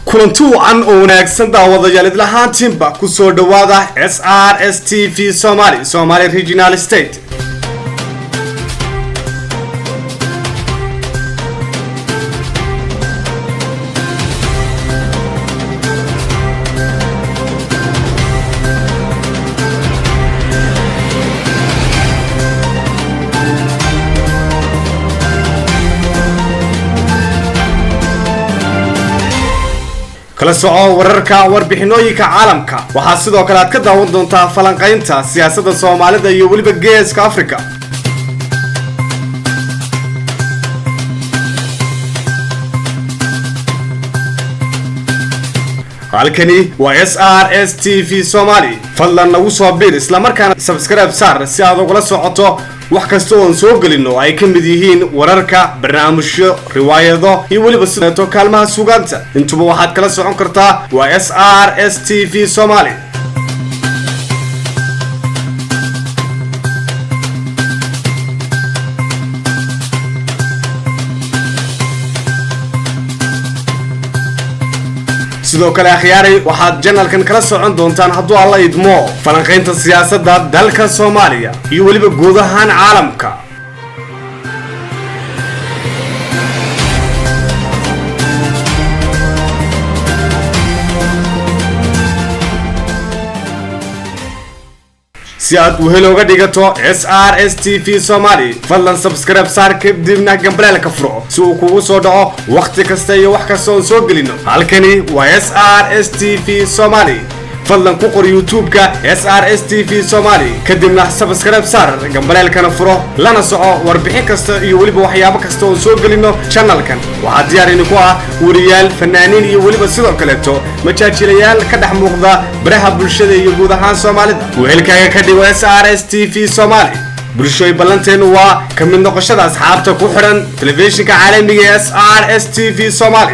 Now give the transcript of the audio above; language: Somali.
Kulanti wacan oo wanaagsan, daawadayaal, idlahaantiinba ku soo dhowaada SRS TV Somali, Somali Regional State. Kala soco wararka, warbixinooyinka caalamka. Waxaa sidoo kale aad ka daawan doontaa falanqaynta siyaasadda Soomaalida iyo weliba Geeska Africa. Halkani waa SRS TV Somali. Fadlan nagu soo biir, islamarkaana subscribe saar si aad ugula socoto wax kasta oon soo gelino, oo ay ka mid yihiin wararka, barnaamijyo, riwaayado iyo weliba sideeto kaalmaha sugaanta. Intuba waxaad kala socon kartaa waa SRS TV Somali. Sidoo kale, akhyaaray, waxaad channelkan kala socon doontaan, hadduu Alla idmo, falanqaynta siyaasadda dalka Soomaaliya iyo weliba guud ahaan caalamka. Si aad uhel oga dhigato SRS TV Somali, fadlan subscribe saar, kadibna gambaleelka furo si uu kugu soo dhaco wakhti kasta iyo wax kasta oon soo gelino. Halkani waa SRS TV Somali. Fadlan ku qor YouTube-ka SRS TV Somali, kadibna subscribe saar, gambaleelkana furo, lana soco warbixin kasta iyo weliba waxyaabo kasta oon soo gelino channelkan. Waxaa diyaar idinku ah wariyaal, fanaaniin iyo weliba sidoo kaleeto majaajilayaal ka dhex muuqda baraha bulshada iyo guud ahaan Soomaalida. Wehelkaaga ka dhigo SRS TV Somali. Bulshooy, ballanteennu waa ka mid noqoshada asxaabta ku xidhan telefishinka caalamiga SRS TV Somali.